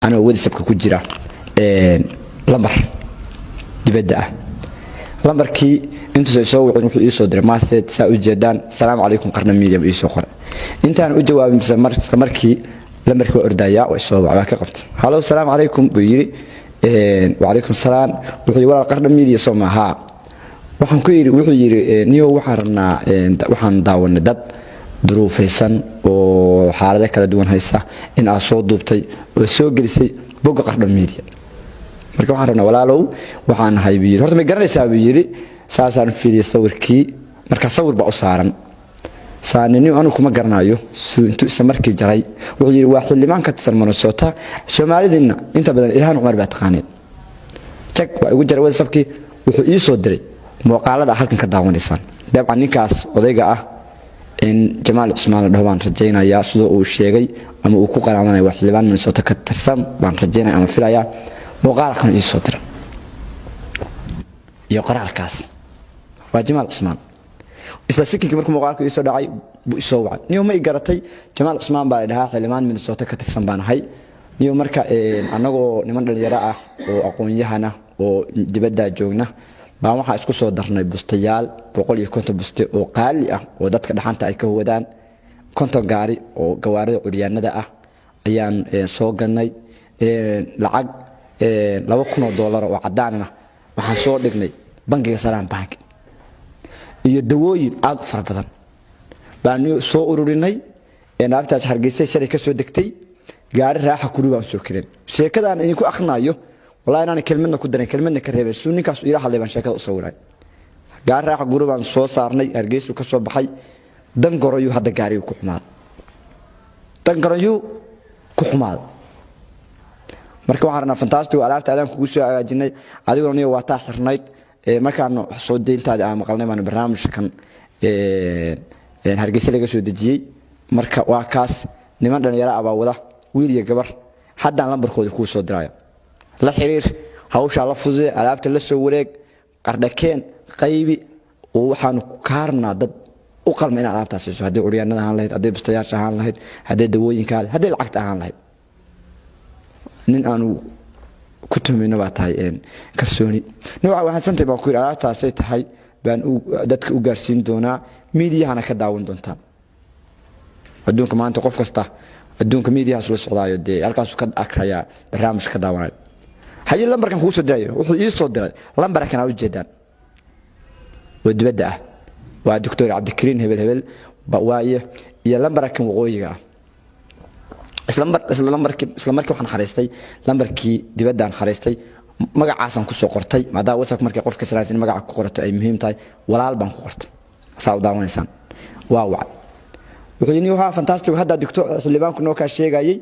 Anoo WhatsAppka ku jira lambar dibadda ah, lambarkii intuusan soo wicin wuxuu iisoo diray message, saa u jeedaan. "Salaamu calaykum, Qarna Media," iisoo qoray. Intaan u jawaabin isla markii lambarkii waa ordayaa, waa isoo wac, waa ka qabtay. "Hello, salaamu calaykum," buu yidhi. "Wacalaykum salaam." Wuxuu yidhi, "Walaal, Qarna Media soo maahaa?" Waxaan ku yidhi, wuxuu yidhi, "Niyow, waxaan rabnaa, waxaan daawanay dad duruufaysan oo xaalado kala duwan haysa in aad soo duubtay oo soo gelisay bogga Qardho Media. Marka waxaan rabnaa, walaalow, waxaan nahay," buu yidhi. "Horta may garanaysaa?" buu yidhi. Saasaan u fiiriyey sawirkii. Marka sawir baa u saaran saanini, anigu kuma garanayo. Suu intuu isla markii jaray wuxuu yidhi, "Waa xildhibaan ka tirsan Minnesota, Soomaalidiinna inta badan Ilhaan Cumar baa taqaaneen." Jag waa igu jaray WhatsAppkii. Wuxuu ii soo diray muuqaalada halkan ka daawanaysaan. Dabcan ninkaas odayga ah in Jamaal Cusmaan la dhaho baan rajaynayaa, sidoo uu sheegay ama uu ku qaraamanaya waa xildhibaan Minnesota ka tirsan baan rajaynaya ama filayaa. Muuqaalkan ii soo diray iyo qoraalkaas waa Jamaal Cusmaan. Isla sikinkii markuu muuqaalku ii soo dhacay buu isoo wacay. "Niyo, ma i garatay? Jamaal Cusmaan baa la dhahaa, xildhibaan Minnesota ka tirsan baan ahay. Niyo, marka annagoo niman dhalinyaro ah oo aqoon-yahana oo dibaddaa joogna baan waxaa isku soo darnay bustayaal, 150 buste oo qaali ah oo dadka dhaxanta ay ka wadaan, 50 gaari oo gawaarida curyaanada ah ayaan soo gadnay, lacag $2,000 oo cadaanna waxaan soo dhignay bangiga Salaam Bank, iyo dawooyin aad u fara badan baanu soo ururinay. Naabtaas Hargeysa shalay ka soo degtay, gaari raaxa kuri baan soo kiren." Sheekadaan idinku akhrinayo, wallahi inaan kelmadna ku darin, kelmadna ka reebeen. Suu ninkaas ila hadlay baan sheekada u sawiray. Gaari raaxa guri baan soo saarnay, Hargeysuu ka soo baxay, Dangorayu hadda gaarigu ku xumaaday, Dangorayu ku xumaaday. Marka waxaan rabnaa, fantastic, alaabta adaan kugu soo hagaajinay, adiguna niyo waa taa xirnayd. Markaanu soo deyntaadi aan maqalnay baanu barnaamijkan Hargeysa laga soo dejiyey. Marka waa kaas, niman dhalinyaro ah baa wada, wiil iyo gabar. Haddaan lambarkooda kuu soo diraayo, la xiriir, hawshaa la fududee, alaabta la soo wareeg, qardhakeen, qaybi, oo waxaanu kaa rabnaa dad u qalma inaad alaabtaas siiso, hadday curyaanada ahaan lahayd, hadday bustayaasha ahaan lahayd, hadday dawooyinka lahayd, hadday lacagta ahaan lahayd. Nin aanu ku tumayno baa tahay kalsooni nooca waxaansantay," baan ku yidhi. "Alaabtaasay tahay baan dadka u gaarsiin doonaa, miidiyahana ka daawan doontaa." Adduunka maanta qof kasta adduunka miidiyahaas la socdaayo, dee halkaasuu ka akrayaa, barnaamijka ka daawanayo. "Haye, lambarkan kuu soo dirayo." Wuxuu ii soo diray lambarkan aa ujeedaan oo dibadda ah, waa Doctor Cabdikariin hebel hebel waaye, iyo lambarkan waqooyiga ah. Isla lambarkii, isla markii waxaan xariistay lambarkii dibaddaan xariistay, magacaasaan kusoo qortay, maadaama WhatsApp markay qofka salaansan in magaca ku qorato ay muhiim tahay. "Walaal" baan ku qortay, saa u daawanaysaan. Waa wacay. Wuxuu yidhi, "Waxaa fantastic, haddaa doctor xildhibaanku noo kaa sheegayay,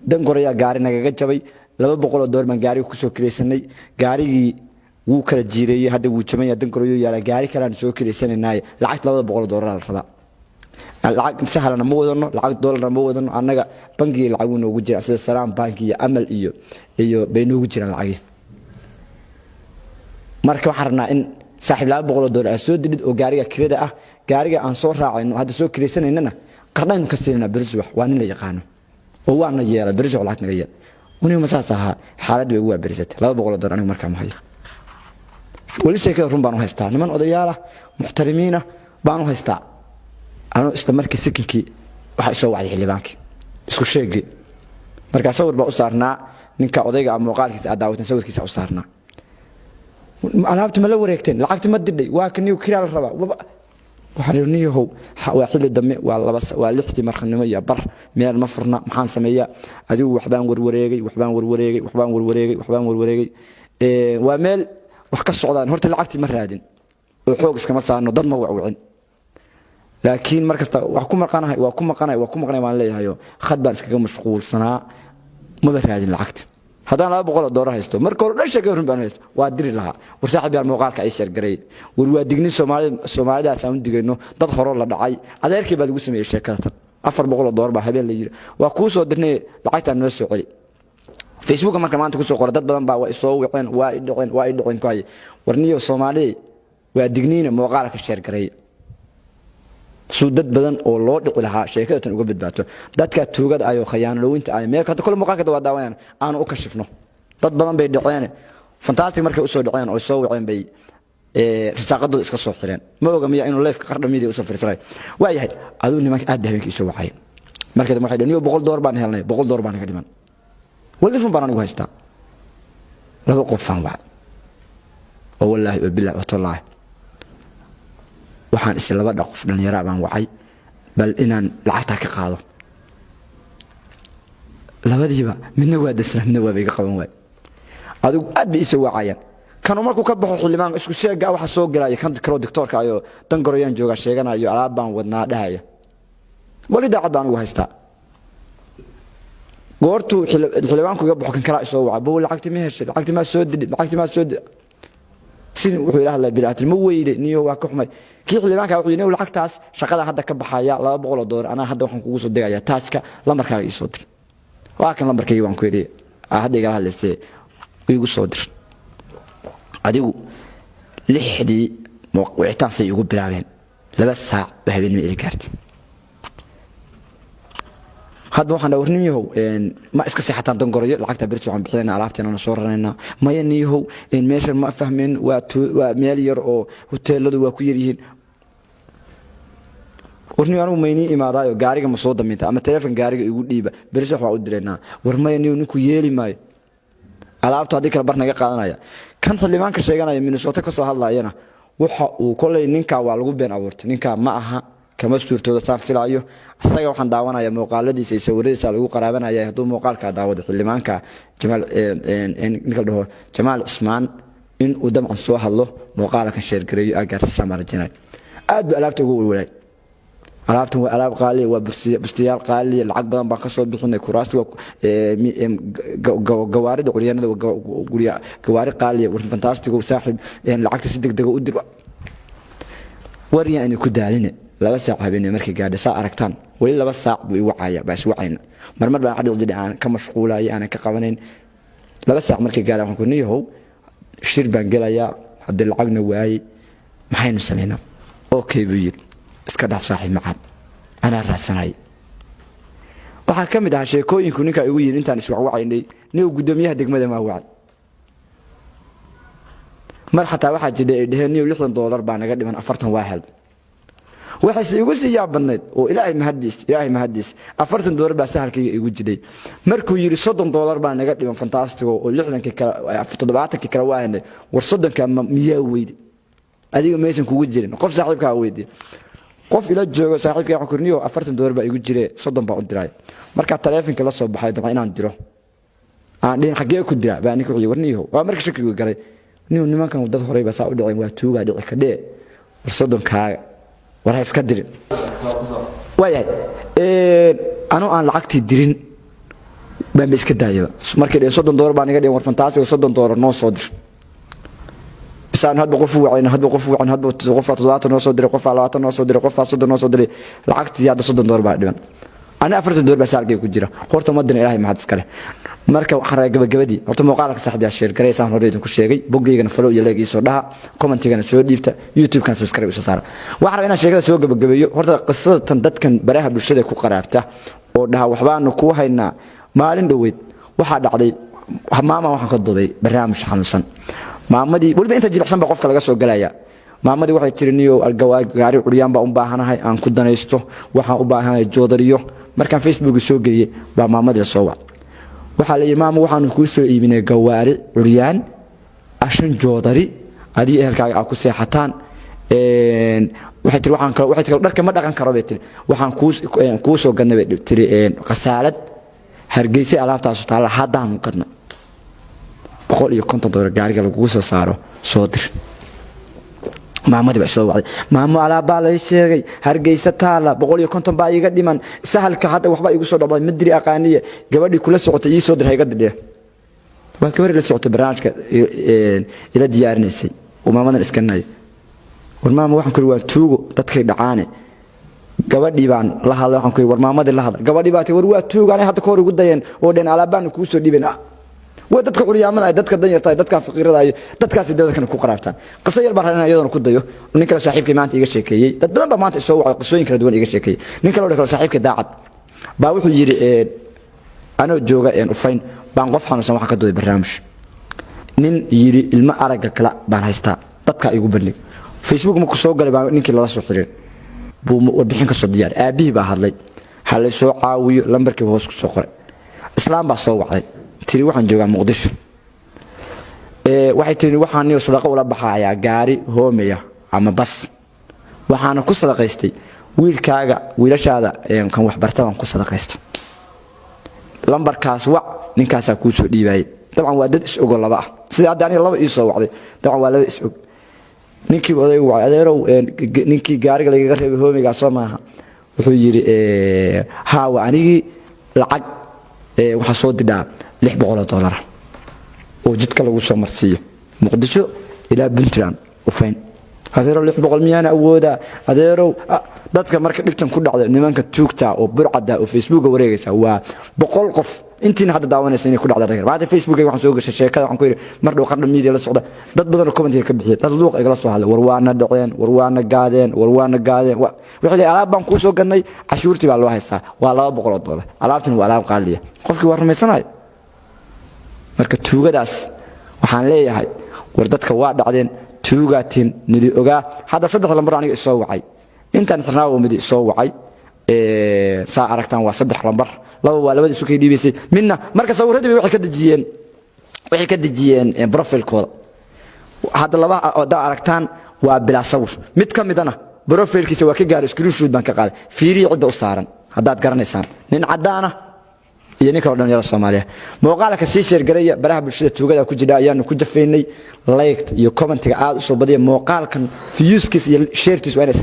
Dangorayaa gaari nagaga jabay, $200 baan gaariga kusoo kiraysanay, gaarigii wuu kala jiireeyey, hadda wuu jaban yahay, Dangorayu yaala, gaari kalean soo kiraysanaynaye, lacagta $200 la rabaa. Lacag sahlana ma wadano, lacag doolarna ma wadano annaga, bangiga lacag noogu jiraan, sida Salaam Bank iyo Amal iyo bay noogu jiraan lacagii. Marka waxaan rabnaa in, saaxiib, $200 aad soo didhid oo gaariga kirada ah, gaariga aan soo raacayno hadda soo kiraysanaynana qardhaynu ka siinayna beri subax. Waa nin la yaqaano oo waana yeela, beri subax lacag naga yeel." Uniga ma saas ahaa? Xaaladda way ugu waaberisatay. $200 anigu markaa ma hayo. Weli sheekada run baan u haystaa, niman odayaalah muxtarimiina baan u haystaa. Anuu isla markii sikinkii waxaa isoo wacday xildhibaankii isku sheegay. Markaa sawir baa u saarnaa ninka odayga ah, muuqaalkiisa aad daawateen, sawirkiisa u saarnaa. "Alaabta ma la wareegteen? Lacagta ma didhay? Waa ka niyo, kiraa la rabaa." Waxaan ihi, "Niyahow, waa xilli dambe, waa laba, waa 6dii marqanimo iyo bar, meel ma furna, maxaan sameeyaa?" Adigu waxbaan warwareegay, waxbaan warwareegay, waxbaan warwareegay, waxbaan warwareegay. Waa meel wax ka socdaan. Horta lacagtii ma raadin oo xoog iskama saarno, dad ma wacwicin, laakiin mar kasta wax ku maqanahay, waa ku maqanahay, waa ku maqanahay baan leeyahayo, khad baan iskaga mashquulsanaa, maba raadin lacagta. Haddaan $200 haysto marka hore dhan, sheekada run baan haysto, waa diri lahaa. War saaxiib yaal, muuqaalka ay sheergaray. War waa dignin Soomaalida, Soomaalidaas aan u digayno. Dad horoo la dhacay, adeerkii baa lagu sameeyey sheekada tan. $400 baa habeen la yiri, "Waa kuu soo dirnay, lacagtaan noo soo celi." Facebooka marka maanta kusoo qora, dad badan baa waa isoo wiceen, waa i dhiceen, waa i dhiceen ku haye. War niyo Soomaalida, waa digniina, muuqaalka sheergaray. Suu dad badan oo loo dhici lahaa sheekada tan uga badbaadto, dadka tuugada ayo khayaanalowinta ay meel hadda kole muuqaalka waa daawanayaan, aanu u kashifno. Dad badan bay dhaceen Fantastic markay usoo dhaceen oo soo waceen bay risaaqadooda iska soo xireen. Ma oga miya inuu leefka Qardho Media usoo fiirsanay. Waayahay, aduu nimanka aad bay habeenkii isoo wacayeen. Markii dambe waxay dhaheen, "Niyo, $100 baan helnay, $100 baan naga dhiman." Walifun baan anigu haystaa. Laba qofaan wacay oo wallaahi oo bilaahi oo tallaahi, waxaan isi laba qof dhallinyaraa baan wacay bal inaan lacagtaa ka qaado. Labadiiba midna waa dasna, midna waaba iga qaban waay. Adigu aad bay isoo wacayaan. Kanu markuu ka baxo xildhibaan isku sheega, waxa soo galaya kan kaloo doctoorka ayo Dangoroyaan joogaa sheeganayo, alaab baan wadnaa dhahaya. Wali daacad baan ugu haystaa. Goortuu xildhibaanku iga baxo, kan kalaa isoo waca, "Bow, lacagti ma heshay? Lacagti maa soo didhi? Lacagti maa soo didhi?" Sidii wuxuu ila hadlay bilaatir, ma weyde niyo, waa ka xumay. Kii xildhibaanka wuxuu yidhi, "Lacagtaas shaqadan hadda ka baxaya, $200 anaa hadda waxaan kugu soo degayaa taaska, lambarkaaga ii soo dir." "Waa kan lambarkayga," waan ku yidhi, "hadda igala hadlaysee, iigu soo dir." Adigu 6dii wicitaan say igu bilaabeen, 2 saac oo habeenimo ila gaartay. Hadda waxaan war, "Nin yahow, ma iska seexataan Dangoroyo? Lacagta beris waxaan bixinayna, alaabteena soo raraynaa." "Maya, nin yahow, meeshan ma fahmin, waa meel yar oo hoteeladu waa ku yar yihiin." "War nin, anigu maynii imaadaayo? Gaariga ma soo daminta ama teleefon gaariga igu dhiiba, beris wax waan u diraynaa." "War maya niyow, ninku yeeli maayo, alaabtu haddii kale bar naga qaadanaya." Kan xildhibaanka sheeganaya Minnesota ka soo hadlayana, waxa uu kolay ninkaa waa lagu been abuurtay. Ninkaa ma aha, kama suurtooda saan filaayo. Isaga waxaan daawanaya muuqaaladiisa iyo sawiradiisa lagu qaraabanaya. Hadduu muuqaalkaa daawado xildhibaanka Jamaal, ninka la dhaho Jamaal Cusmaan, in uu dabcan soo hadlo, muuqaalkan share gareeyo, aa gaarsiisaan baan rajaynaya. Aad buu alaabta ugu walwalaay. Alaabtan waa alaab qaaliya, waa bustiyaal qaaliya, lacag badan baan kasoo bixinay. Kuraasta waa gawaarida curyaanada, gawaari qaaliya. "War Fantastigo saaxiib, lacagta si degdega u dir." Waryaa inay ku daaline, 2 saac habeenimo markay gaadha, saa aragtaan, weli 2 saac buu i wacaya, baa is wacayna. Marmar baan cadhiqdidhi aan ka mashquulaya, aanan ka qabanayn. 2 saac markay gaadha, waxaan ku, "Niyahow, shir baan gelayaa haddii, lacagna waayey, maxaynu samaynaa?" "Okay," buu yidhi, "iska dhaaf saaxiib macaan, anaa raadsanaya." Waxaa ka mid ahaa sheekooyinku ninkaa igu yidhi intaan iswacwacaynay, nin guddoomiyaha degmada maa wacay. Mar xataa waxaa jidhay ay dheheen, "Niyow, $60 baa naga dhiman, 40 waa hel." Waxayse igu sii yaab badnayd oo Ilaahay mahadiis, Ilaahay mahadiis, $40 baa sahalkayga igu jidhay. Markuu yidhi, "$30 baa naga dhiman Fantastigo, oo 60kii kale, 70kii kale waa helnay," war 30ka miyaa weyde adiga meeshan kugu jirin? Qof saaxiibkaa weydiye, qof ila joogo saaxiibkay, waxaan ku, "Niyo, $40 baa igu jire, 30 baa u diray." Markaa taleefonka la soo baxay, dabcan inaan diro aan dhihin, xaggee ku diraa baa ninka wuxuu, "War niyow," waa marka shakigu galay, "niyow, nimankan dad horey baa saa u dhaceen, waa tuugaa dhici kadhee, war 30kaaga war ha iska dirin." Waayahay, anoo aan lacagtii dirin baanba iska daayaba. Markay dheheen, "$30 baa naga dhihin, war Fantaasigo, $30 noo soo dir," bisaan hadba qof wacayna, hadba qof wacan, hadba qofaa 70 noo soo diray, qofaa 20 noo soo diray, qofaa 30 noo soo diray. Lacagtii hadda $30 baa dhiman, ani $40 baa saalkay ku jira. Horta ma dirin, Ilaahay mahad iskale. Marka waxaan rabaa gabagabadii, horta muuqaalka saaxiib yaa share gareysaan, hore idinku sheegay, boggayagana follow iyo like ii soo dhaha, commentigana soo dhiibta, YouTube-kan subscribe isoo saara. Waxaan rabaa inaan sheekada soo gabagabeeyo. Horta qisada tan dadkan baraha bulshada ku qaraabta oo dhaha waxbaanu kuu haynaa, maalin dhoweyd waxaa dhacday, maama waxaan ka duubay barnaamij xanuunsan. Maamadii weliba inta jilicsan baa qofka laga soo galaya. Maamadii waxay tiri, "Niyow, gaari curyaan baa u baahanahay aan ku danaysto, waxaan u baahanahay joodariyo." Markaan Facebook soo geliyey baa maamadii soo wac. Waxaa la yidhi, "Maama, waxaanu kuu soo iibinay gawaari curyaan, ashan joodari, adiga ehelkaaga aa ku seexataan." Waxay tiri, waxaan kale, waxay tiri, "Dharka ma dhaqan karo," bay tiri. "Waxaan kuu soo gadnay," bay tiri, "qasaalad Hargeysa, alaabtaasu taalla, haddaanu gadnay, $150 gaariga lagugu soo saaro, soo dir." Maamadii baa soo wacday. "Maamo, alaabbaa lay sheegay Hargeysa taala, 150 baa iiga dhiman sahalka, hadda waxba igu soo dhacday, ma diri aqaaniye, gabadhii kula socotay ii soo dir, hayga didhee." Waa gabadhii la socotay barnaamijka ila diyaarinaysay oo maamadan iskanaya. "War maama," waxaan ku yidhi, "waan tuugo dadkay dhacaane." Gabadhii baan la hadlay, waxaan ku yidhi, "War maamadii la hadal." Gabadhii baa tii, "War waa tuugo, anay hadda ka hor igu dayeen oo dheen alaabbaanu kuu soo dhiibeen." Waa dadka curyaamada ay, dadka danyarta ay, dadka faqiirada ay, dadkaasi dadkana ku qaraabtaan. Qiso yar baan rabaa iyadana ku dayo. Nin kale saaxiibkay maanta iga sheekeeyey, dad badan baa maanta isoo wacay, qisooyin kala duwan iga sheekeeyey. Nin kale oo kale saaxiibkay Daacad baa wuxuu yidhi: anoo jooga Ufayn baan qof xanuunsan waxaan ka duubay barnaamij. Nin yidhi ilmo aragga kale baan haystaa, dadka igu bandhig. Facebook markuu soo galay baa ninkii lala soo xiriir buu warbixin ka soo diyaar. Aabbihii baa hadlay, ha la soo caawiyo, lambarkiiba hoos ku soo qoray. Islaam baa soo wacday, tiri: waxaan joogaa Muqdisho. Waxay tiri: waxaan niyo sadaqo ula baxayaa gaari hoomeya ama bas, waxaana ku sadaqaystay wiilkaaga, wiilashaada kan waxbarta baan ku sadaqaystay. Lambarkaas wac, ninkaasaa kuu soo dhiibaayay. Dabcan waa dad is-ogo laba ah, sida hadda aniga laba ii soo wacday. Dabcan waa laba is-og. Ninkiiba odaygu wacay: adeerow, ninkii gaariga lagaga reebay hoomigaa soo maaha? Wuxuu yidhi: haa, waa anigii. Lacag waxaa soo didhaa $600 oo jidka lagu soo marsiiyo Muqdisho ilaa Puntland, Ufayn. Adeerow, 600 miyaana awoodaa? Adeerow, dadka marka dhibtan ku dhacda, nimanka tuugta oo burcada oo Facebooka wareegaysa, waa 100 qof intiina hadda daawanaysa inay ku dhacda. Dhakar maanta Facebooka waxaan soo gashay sheekada, waxaan ku yidhi mar dhow Qardho Media la socda. Dad badan oo commentiga ka bixiyay, dad luuq igala soo hadlay: war waana dhaceen, war waana gaadeen, war waana gaadeen. Wixii la alaab baan kuu soo gadnay, cashuurtii baa loo haystaa, waa $200. Alaabtan waa alaab qaaliya, qofkii waa rumaysanayo. Marka tuugadaas waxaan leeyahay: war dadka waa dhacdeen, tuugaatiin, nili ogaa. Hadda saddex lambar aniga isoo wacay intaan xirnaa midi isoo wacay, saa aragtaan waa saddex lambar. Laba waa labada isu kay dhiibaysay, midna marka sawirradii bay waxay ka dejiyeen profilkooda. Hadda laba haddaa aragtaan waa bilaa sawir. Mid ka midana profilkiisa waa ka gaaray, screenshot baan ka qaaday. Fiiriya cidda u saaran haddaad garanaysaan, nin caddaana iyo nin kaloo dhalinyaro Soomaaliya. Muuqaalka sii share gareeya baraha bulshada. Tuugada ku jira ayaanu ku jafaynay. Like iyo commentiga aad u soo badiya. Muuqaalkan viewskiisa iyo sharetiisa waa inay